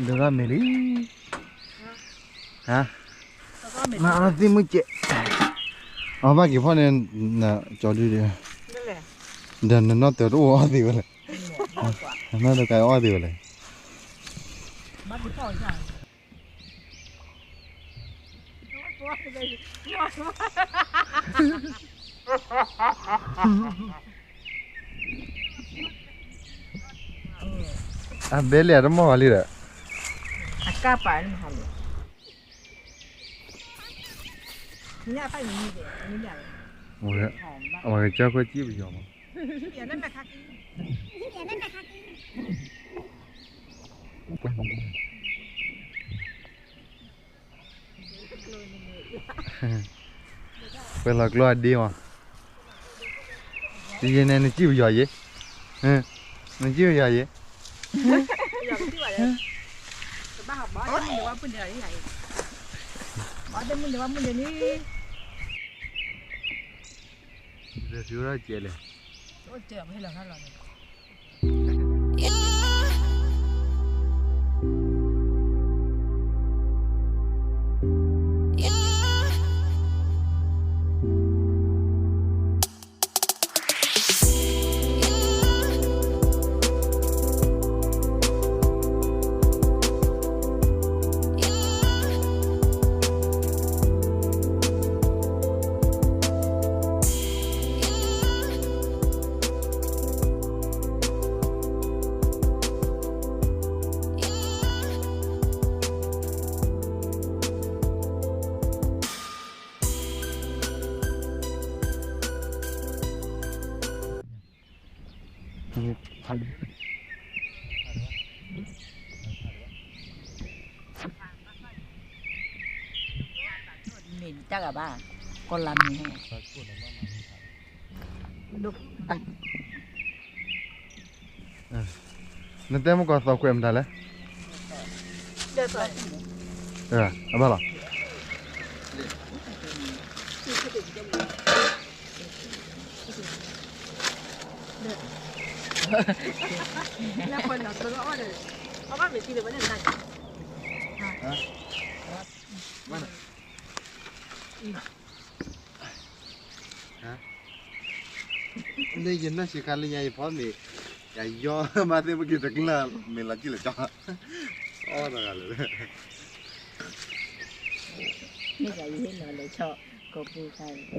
ဒိၣ်ထီၣ်မ့ၤလံ, ဟါ, မၤအီၣ်သ့ၣ်မုၢ်ကဲး, အီၣ်ဘၣ်က့ၤဖီၣ်န့ၣ်, ကၠီဒုဒု, ဒီးနနီၢ်တၢၤတအိၣ်အီၣ်သ့ဝဲလဲၣ်, နနီၢ်တၢၤကအီၣ်သ့ဝဲလဲၣ်. အဘဲလၢအတမီၢ်ဂၤလံဒီး, အကၢ်ပာ်န့ၣ်မဟါလံ, အဝဲကစၢ်ခွဲကံၣ်ပယီၤမး, ပှဲၤလီၤကျိအဒ့မး, ယဲန့ၣ်နကံၣ်ပယီၤယဲ, နကံၣ်ပယီၤယဲ, ဘၣ်မုၢ်န့ၣ်ဝဲမုၢ်န့ၣ်လံ, ဘၣ်မုၢ်န့ၣ်ဝဲမုၢ်န့ၣ်လံ, ဒီးသုဝဲဒၣ်ကဲလဲၣ်, အိၣ်တဲအီၤပဟ့ၣ်လီၤခါလီၤန့ၣ်.မ့ၢ်တၢ်ဂၤဘၣ်, ကီၢ်လါမ့ၢ်, နတဲမကီၢ်သီၣ်ခွဲးမတၤလဲၣ်, အဘၣ်လီၤ. လၢယနီၢ်ဆံးခါလၢညါယဖီမ့ၢ်, ယယီမၤသ့ၣ်ပက့ၤတကျၢၢ်မ့ၢ်လီၤကံၣ်လီၤကၠီ, အီၣ်တဂၤလၢာ်, မ့ၢ်ယၤယဟ့ၣ်လီၤလၢာ်ဆီ, ကိးပူၤခါ, ယဲလၢာ်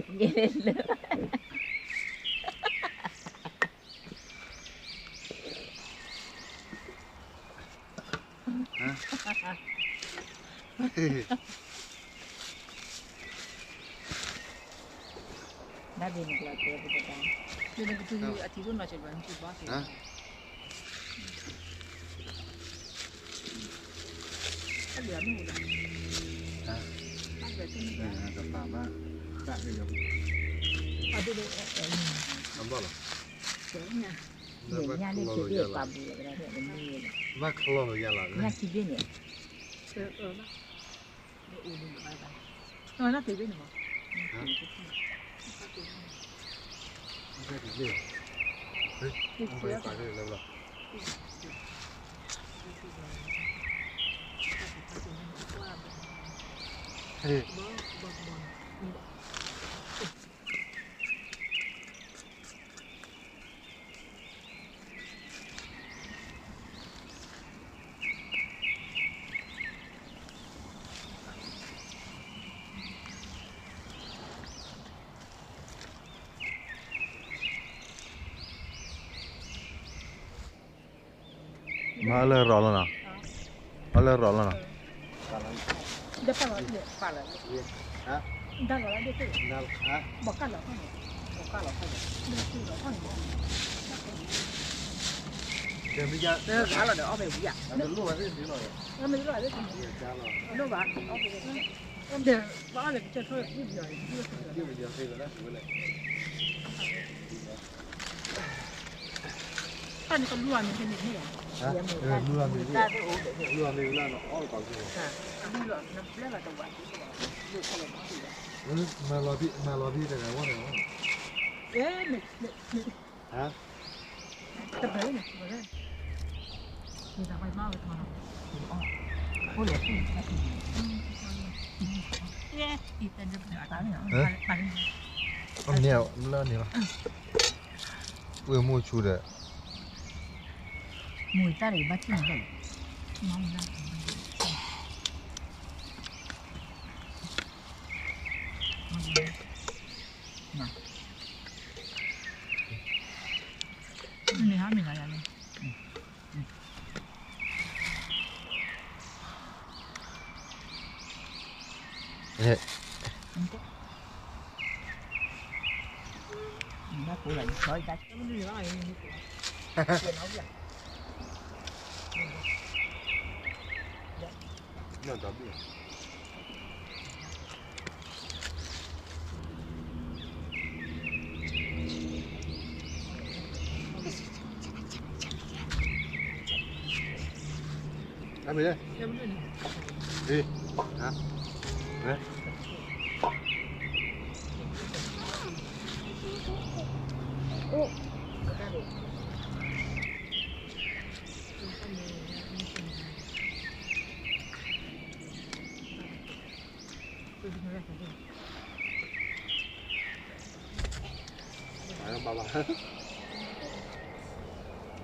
ဘၣ်ဒ်နကျီတဲပတတၢ်, ဒ်နကတုၤအထံသိးနီၢ်စဲးဘၣ်နကဘီၣ်က့ၤ, ကပာ်ဘၣ်, ဘၣ်လီၤ, ညါန့ၣ်စ့ဒ့ၣ်ပာ်ဘူးလီၤဝဲဒၣ်, ဘၣ်ချီလီၤယၤလီၤ, ညါစ့ဒ့ၣ်န့ၣ်, နတဘ့ၣ်န့ၣ်မး, ဟဲ, မ့ၢ်အီၣ်လၢရီးလီၤနီၤ, အီၣ်လၢရီးလီၤနီၤ, တၢ်န့ၣ်ကလူၤအမံၤကန့ၣ်န့ၣ်, လူၤအမံၤ, လူၤအမံၤလၢနအီၣ်တပာ်ကၢလီၤ, လူၤလီၤနဘျဲလီၤတဝး, မၤလီၤဖံး, မၤလီၤဖံးတဂၤဝဲတဂၤဝဲ, တဘၣ်န့ၣ်, မၤဝဲထီၣ်နီၤ, န့ၣ်လၢန့ၣ်လီၤ, ဝ့ၢ်မိၢ်ဆူဒီး မိၢ်တၢ်ဒီးဘၣ်ထံၣ်န့ၣ်လီၤ, န့ၣ်ဟါမ့ၢ်ဂၤယၤန့ၣ် ဘၣ်ကျီ, တၢ်ထူၣ်ဖျိ, ဘၣ်ကျီ, တဘၣ်ဒီး, တၢ်ဒီးမတၤလဲၣ်, ပီၤဒီး, ပီၤတမံၤ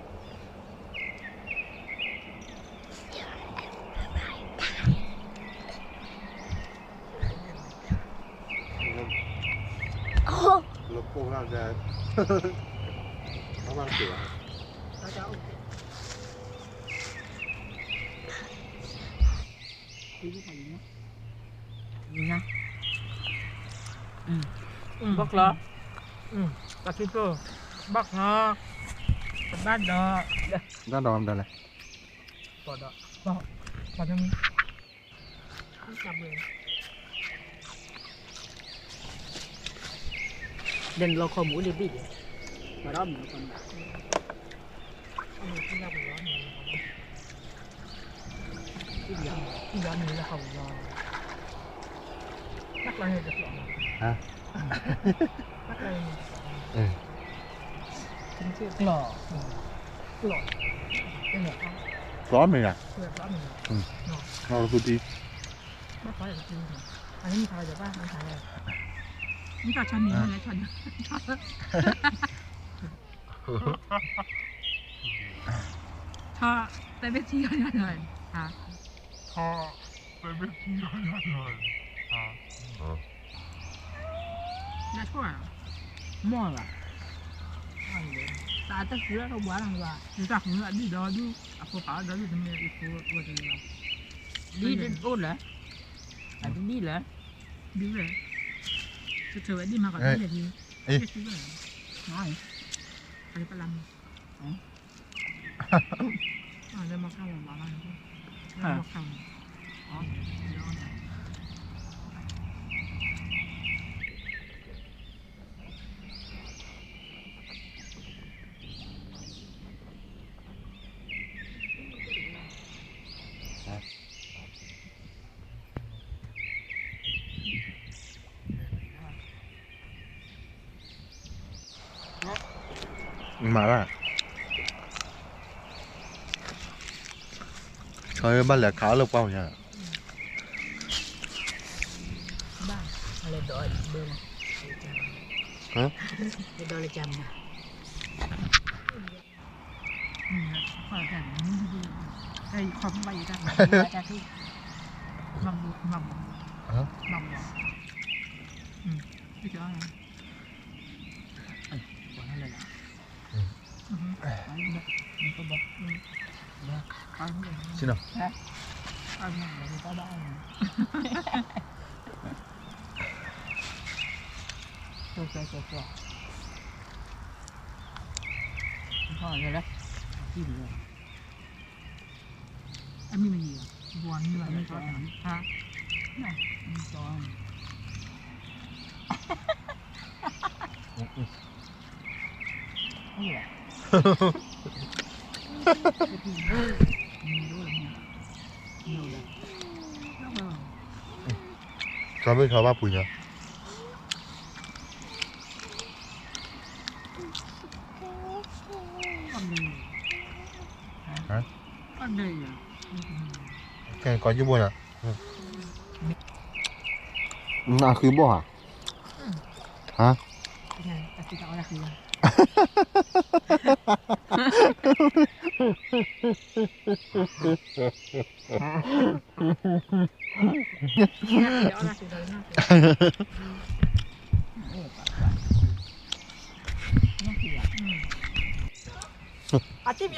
ဒီးနလီၤခီမူအိၣ်လၢဘ့ၣ်ယဲ, ပှၤဒီးမူလီၤခီမူ, အမူလီၤခီမူ, ထံလီၤမူလီၤခီမူလီၤ, တၢ်ကျီန့ၣ်တကျီ, တၢ်ကျီန့ၣ်တကျီ, ကျီ, ကျီ, ကျီမ့ၢ်ဂ့ၤ, ကျီ, ဘၣ်ဖးယၤတစုန့ၣ်, အန့ၣ်မ့ၢ်ဖးယၤဘၣ်, မ့ၢ်ဖးယၤ, မ့ၢ်ဖးဆီန့ၣ်, ဆီ, တဲဘ့ၣ်ထံယီၤယီၤ, ဆီ, တဲဘ့ၣ်ထံယီၤယီၤ, လၢဆိၣ်, မီၢ်ဘၣ်, တၢ်တဃုလၢကဘှါလီၤဘၣ်, တၢ်ဃုလၢအဒုၣ်ဒီဒုၣ်, အဖိပာ်အီၤဒီဒုၣ်တမ့ၢ်အဖိဝဲတဂ့ၤဘၣ်, ဒ်အိၣ်လၢ, အတဒ်လၢ, ဒ်ဝဲ, တထၢဝဲဒ်မၤကီးတၢ်ယဲၢ်ဟံ, တထူဝဲ, အပလၢ်မုၢ်, လၢမခါမဘၣ်, လၢမခါမ, မၤလၢ်, ဆီဘၣ်လဲၤခးအီၣ်လၢပှၢ်ပူၤညါ, ဘၣ်လဲၤဒီးဘၢမး, လဲၤဒီးလၢကၢမး, မၤဘူၣ်, မၤဘူၣ်, မၤဘူၣ်, ဆ့ၣ်နီၤ, အမ့ၢ်မ့ၢ်, ဘွၤမ့ၢ်ဘၣ်, မ့ၢ်ကီ, မ့ၢ်ကီ, ကၠီမ့ၢ်ဆီဘၣ်ပှ့ၤညါ, ဟါ, အဒဲယၤ, ကိးယုၢ်ဘိနီၤ, အဃုဘိၣ်ဧါ, ဟါ, အတံၢ်ပယၤလံ, တံၢ်ပယၤလံ, အတံၢ်ယၤလံ, တညၣ်ဘ့ၣ်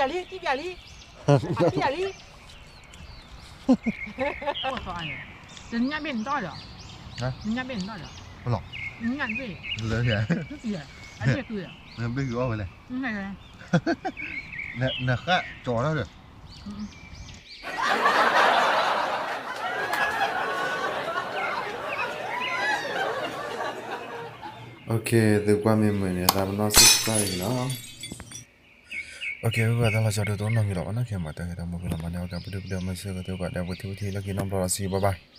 နတီၢ်ဒီး, တညၣ်ဘ့ၣ်နတီၢ်ဒီး, လၢ, အဘ့ၣ်ဃုအီၣ်ဝဲလဲၣ်, နဃၣ်ကၠီထီၣ်ဒီး OK, သုကွၢ်မ့ၢ်မုာ်န့ၣ် သးပနီၣ် subscribe လီၤ. OK, ဝဲတၢ်လီၤဆီဒိၣ်တအိၣ်နီတမံၤလီၤဘၣ်နီၤ, ခဲမၤတၢ်ဂ့ၤတၢ်မူဂ့ၤလီၤမးန့ၣ်, အဝဲကပဒုၣ်ပဒဲမုၢ်ဆ့ၣ်ကတၢၢ်ပှၤဒီး ပထံၣ်ပထံၣ်လၢခံနီတဘျီလီၤ, see you, bye bye.